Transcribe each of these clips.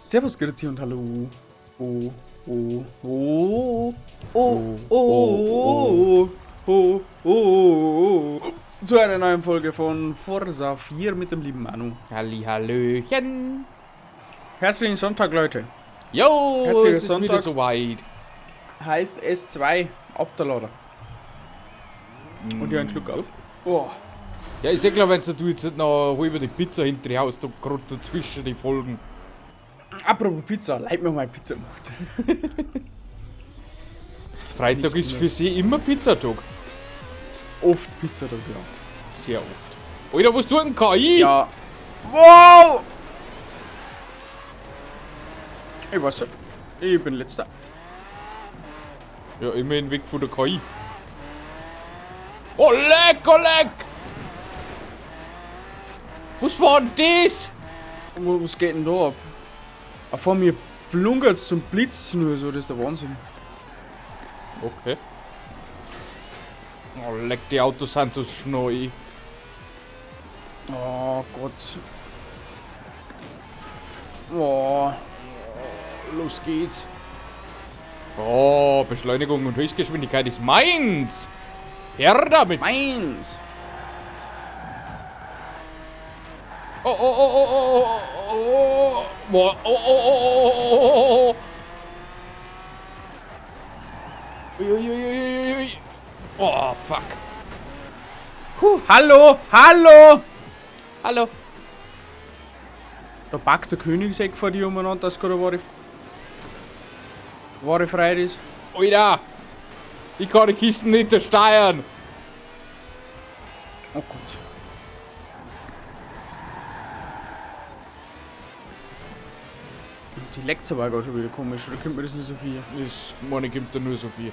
Servus, Grüezi und Hallo. Oh, oh, oh, oh, oh, oh, oh, oh, zu einer neuen Folge von Forza 4 mit dem lieben Manu. Halli, Hallöchen. Herzlichen Sonntag, Leute. Jo, Herzlichen es ist Sonntag. wieder soweit. Heißt S2 ab der Lader. Und ich einen Schluck auf. Oh. Ja, ist eh klar, wenn du jetzt nicht noch halber die Pizza hinter dir haust, da gerade dazwischen die Folgen. Apropos Pizza, leid mir mal Pizza gemacht. Freitag Nichts ist für anderes. sie immer Pizzatag. Oft Pizzatag, ja. Sehr oft. Alter, was tut denn KI? Ja. Wow! Ich weiß nicht. Ich bin letzter. Ja, immerhin weg von der KI. Oh, leck, oh, leck! Was war denn das? Was geht denn da ab? Ah, vor mir flunkert's zum Blitzen oder so, das ist der Wahnsinn. Okay. Oh, leck, die Autos sind so schnell. Oh Gott. Oh. Los geht's. Oh, Beschleunigung und Höchstgeschwindigkeit ist meins. Her damit. Meins. Oh, oh, oh, oh, oh, oh, oh, oh, oh, oh, oh, oh, oh, oh. Ui, ui, ui, ui, ui. Oh, fuck. Huh. Hallo, hallo. Hallo. Da packt der Koenigsegg vor dir umeinander, dass gerade wahre Freude ist. Alter. Ich kann die Kisten nicht steuern. Oh Gott. Die leckt's aber auch schon wieder komisch, oder kommt mir das nur so viel? Das meine ich, kommt da nur so viel.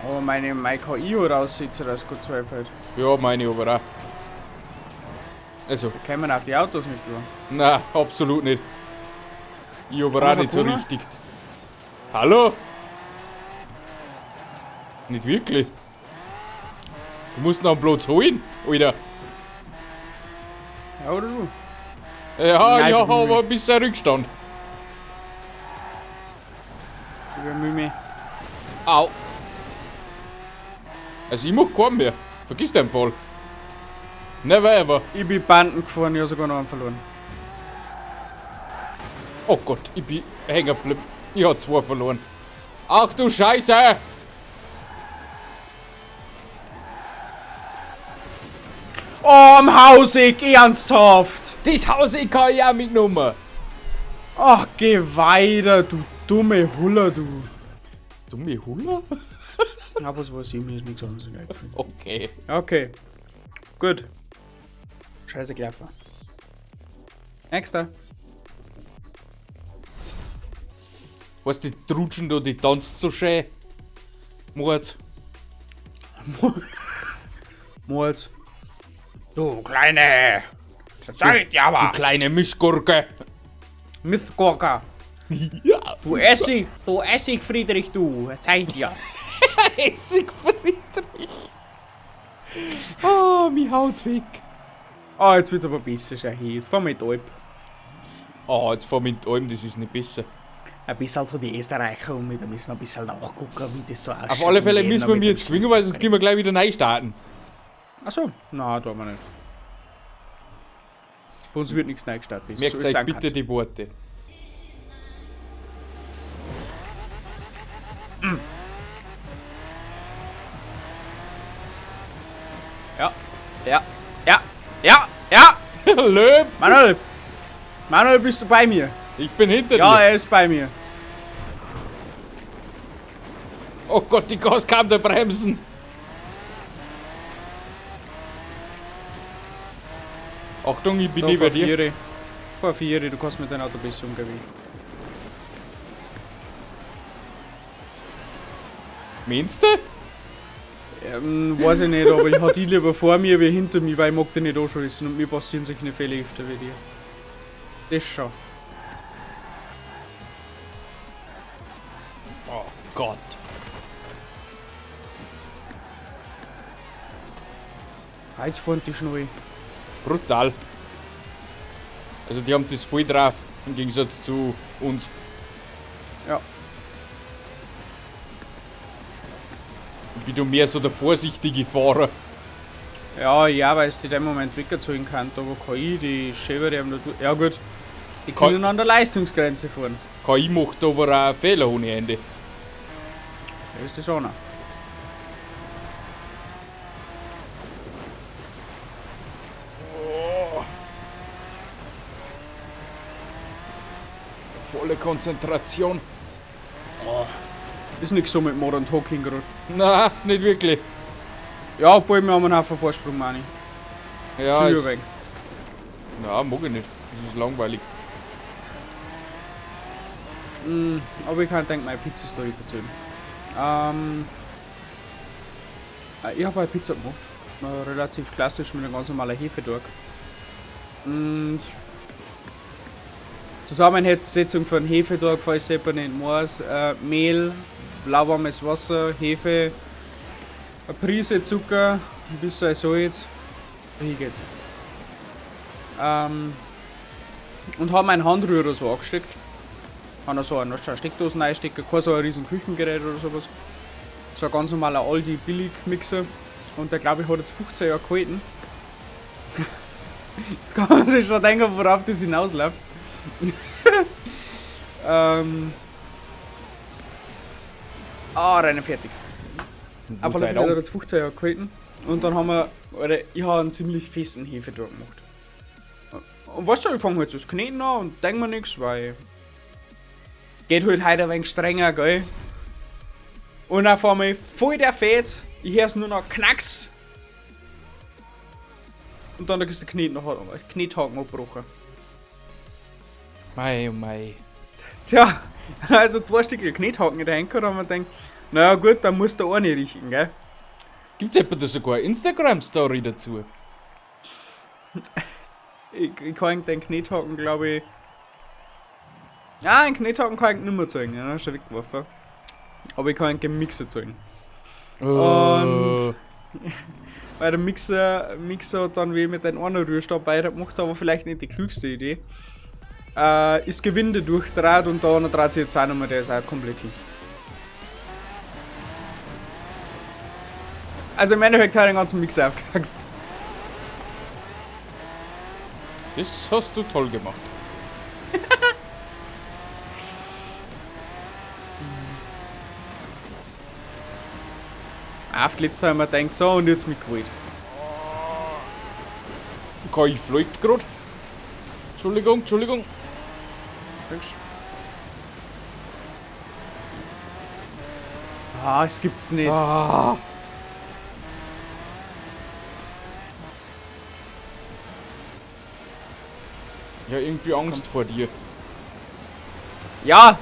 Aber meine KI hat Aussetzer, dass Gott zwei fällt. Ja, meine aber auch. Also. Da kämen auch die Autos nicht klar. Nein, absolut nicht. Ich aber Haben auch wir nicht so gewonnen? richtig. Hallo? Nicht wirklich. Du musst noch einen Platz holen, Alter. Ja, oder du? Ja, Nein, ja, ich bin aber müde. ein bisschen Rückstand. Ich bin müde. Au. Also ich mach keinen mehr. Vergiss den Fall. Never ever. Ich bin Banden gefahren, ich hab sogar noch einen verloren. Oh Gott, ich bin hängen geblieben. Ich hab 2 verloren. Ach du Scheiße! Oh, am Hauseck, ernsthaft! Das Hauseck kann ich auch mitgenommen. Ach, geh weiter, du dumme Huller, du. Dumme Huller? Na, was weiß ich, mir ist nichts anderes eingefallen. Okay. Okay. Gut. Scheiße, Klaffer. Nächster. Weißt du, die Trutschen da, die tanzt so schön. Moritz. Moritz. Du kleine. Zeit, ja, aber. Du kleine Mischgurke. Mistgurke. Ja. Du Essig, Friedrich, du. Zeit ja. Essig, Friedrich. Ah, oh, mich haut's weg. Ah, oh, jetzt wird's aber besser, schau hier. Jetzt fahren wir in die Alp. Ah, oh, jetzt fahren wir in die Alp, das ist nicht besser. Ein bisschen zu die Österreicher um, da müssen wir ein bisschen nachgucken, wie das so ausschaut. Auf alle Fälle Und müssen wir mit mir jetzt gewinnen, weil sonst können wir gleich wieder neu starten. Achso, nein, tun wir nicht. Bei uns wird nichts neu gestartet. Merkt So euch bitte die Worte. Ja, ja, ja, ja, ja! Löb! Manuel! Manuel, bist du bei mir? Ich bin hinter Ja, dir. er ist bei mir. Oh Gott, die Gas kam der Bremsen. Achtung, ich bin Da, nicht bei vor dir. Viere. Vor Viere, du kannst mit deinem Auto besser umgehen. Meinst du? Weiß ich nicht, aber ich hab die lieber vor mir wie hinter mir, weil ich mag die nicht anschließen und mir passieren solche Fälle öfter wie dir. Das schon. Oh Gott. Ah, jetzt fahren die schnell. Brutal. Also die haben das voll drauf, im Gegensatz zu uns. Ja. Ich bin du mehr so der vorsichtige Fahrer. Ja, ja, weil es die in dem Moment weggezogen kann, aber KI, die Schäfer, die haben da. Ja gut, die können an der Leistungsgrenze fahren. KI macht aber auch Fehler ohne Ende. Das ist das auch noch. Oh. Volle Konzentration. Oh. Ist nix so mit Modern Talking gerade. Na, nicht wirklich. Ja, obwohl wir haben einen Haufen Vorsprung, meine ich. Ja, Schon ist, weg. na, mag ich nicht. Das ist langweilig. Aber ich kann denken, meine Pizza-Story erzählen. Ich habe eine Pizza gemacht. Relativ klassisch mit einem ganz normalen Hefeteig. Und Zusammensetzung von Hefeteig, falls jemand nicht weiß, Mehl, lauwarmes Wasser, Hefe, eine Prise Zucker, ein bisschen Salz. Hier geht's. Und habe meinen Handrührer so angesteckt. Habe so eine Steckdosen einstecken, kein so ein riesen Küchengerät oder sowas. So ein ganz normaler Aldi Billig-Mixer. Und der, glaube ich, hat jetzt 15 Jahre gehalten. Jetzt kann man sich schon denken, worauf das hinausläuft. Rennen fertig. Auf alle Fälle hat er jetzt 15 Jahre gehalten. Und dann haben wir, oder ich habe einen ziemlich festen Hefeteig gemacht. Und weißt du, ich fange halt so das Kneten an und denk mir nix, weil geht halt heute ein wenig strenger, gell? Und auf einmal voll der Fett, ich hör's nur noch Knacks. Und dann ist der Knet noch, Knethaken abgebrochen. Mei, oh mei. Tja, also 2 Stücke Knethaken in der Hand gehabt und man denkt, naja gut, dann muss der eine richten, gell? Gibt's etwa da sogar eine Instagram-Story dazu? Ich kann den Knethaken, glaube ich. Ja, einen Knethaken kann ich nicht mehr zeigen, ja, schon weggeworfen. Aber ich kann den Mixer zeigen. Oh. Und weil der Mixer dann wie mit dem einen Rührstab weitergemacht hat, aber vielleicht nicht die klügste Idee. Ist Gewinde durchdraht und da dreht sich jetzt auch nochmal, der ist auch komplett hin. Also im Endeffekt hat er den ganzen Mixer aufgehaxt. Das hast du toll gemacht. Auf letztes Mal haben wir gedacht, so und jetzt mit Gewalt. KI fliegt grad. Entschuldigung, Entschuldigung. Ah, es gibt's nicht. Ah. Ja, irgendwie Angst vor dir. Ja!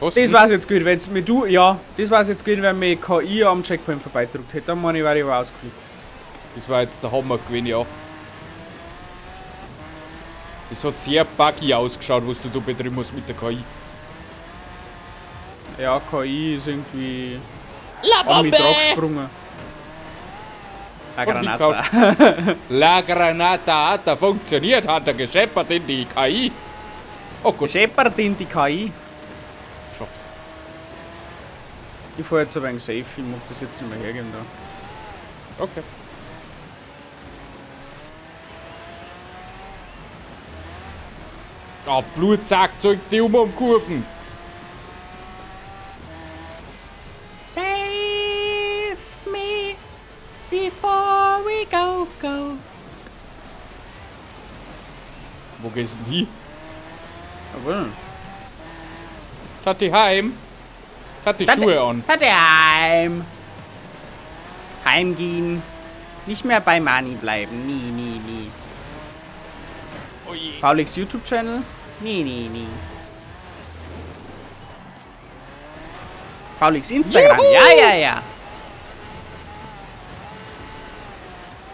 Was? Das war's jetzt gut, wenn's mir du. Ja, das war's jetzt gut, wenn mir KI am Checkpoint vorbeidrückt hätte, dann meine ich, wäre ich aber ausgeflippt. Das war jetzt der Hammer gewesen, ja. Das hat sehr buggy ausgeschaut, was du da betrieben hast mit der KI. Ja, KI ist irgendwie La an mich Bombe! draufgesprungen. La Und die Granata. La Granata hat er funktioniert, hat er gescheppert in die KI. Oh Gott. Gescheppert in die KI. Geschafft. Ich fahr jetzt ein wenig safe, ich mag das jetzt nicht mehr hergeben da. Okay. Ah, Blutsack, zeug die um Kurven. Save me before we go, go. Wo gehst du denn hin? Jawohl. Tati heim. Tati Schuhe an. Tati heim. Heimgehen. Nicht mehr bei Mani bleiben. Nie, nie, nie. Oh je. Faulix YouTube-Channel? Nie, nie, nie. Faulix Instagram? Juhu! Ja, ja, ja.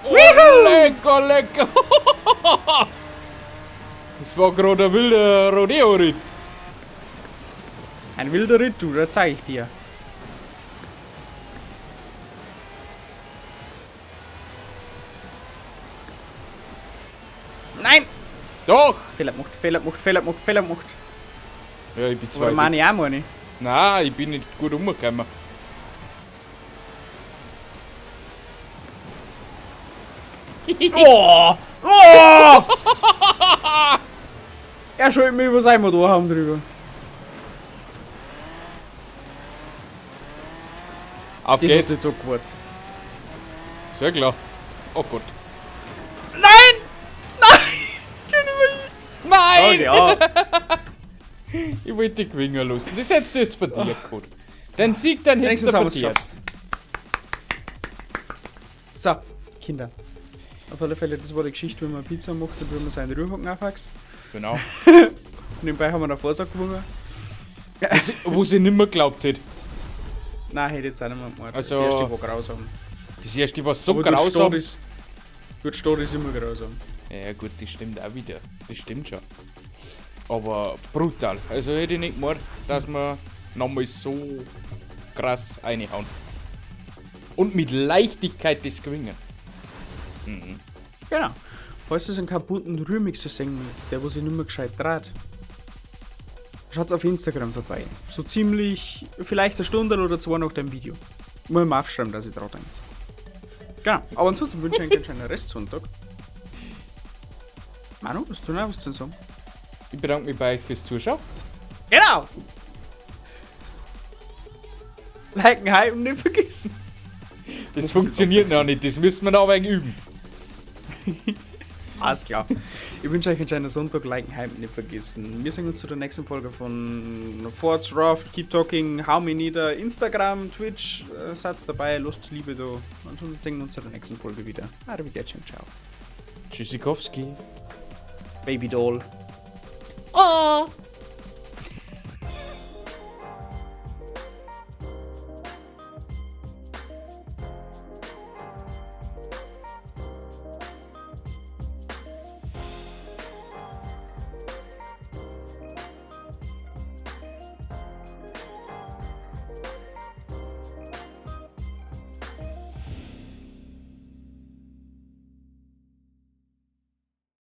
Oh, lecker, lecker. Das war gerade ein wilder Rodeo-Ritt. Ein wilder Ritt, du, das zeig ich dir. Nein! Doch! Fehler gemacht, Fehler gemacht, Fehler gemacht, Fehler gemacht. Ja, ich bin Aber zwei. meine ich auch, meine ich. Nein, ich bin nicht gut umgekommen. Oh! Oh! Er schuldet mir über sein Motorhaum drüber. Auf Das ist geht's. nicht so gut. Sehr klar. Oh Gott. Nein! Nein! Nein! Oh, ja. Ich wollte dich gewinnen lassen. Das hättest du jetzt verdient, gehabt. Den Sieg, den hättest Wenigstens du haben wir's verdient. geschafft. So, Kinder. Auf alle Fälle, das war die Geschichte, wie man Pizza macht und wie man seinen Rührhaken aufwächst. Genau. Nebenbei haben wir noch Vorsorge gewonnen. Wo sie nicht mehr geglaubt hätte. Nein, hätte ich jetzt auch nicht mehr gemacht. Also- das erste war grausam. Das erste war so Aber dort grausam. steht ist- Dort steht ist immer grausam. Ja gut, das stimmt auch wieder. Das stimmt schon. Aber brutal. Also hätte ich nicht gemacht, dass wir nochmal so krass reinhauen. Und mit Leichtigkeit das gewinnen. Genau. Falls ihr so einen kaputten Rührmixer sehen wollt, der wo sich nicht mehr gescheit dreht, schaut auf Instagram vorbei. So ziemlich, vielleicht eine Stunde oder zwei nach dem Video. Muss ich mal aufschreiben, dass ich dran denke. Genau. Aber ansonsten wünsche ich euch einen schönen Restsonntag. Manu, hast du noch was zu sagen? Ich bedanke mich bei euch fürs Zuschauen. Genau! Liken, hypen, nicht vergessen. Das funktioniert noch nicht, das müssen wir noch ein wenig üben. Alles klar. Ich wünsche euch einen schönen Sonntag. Liken, hypen, nicht vergessen. Wir sehen uns zu der nächsten Folge von Forts Raft, Keep Talking, Hau mich nieder, Instagram, Twitch, seid dabei, Lust, Liebe da. Ansonsten sehen wir uns zu der nächsten Folge wieder. Arrivederci und ciao. Tschüssikowski. Baby Doll. Oh.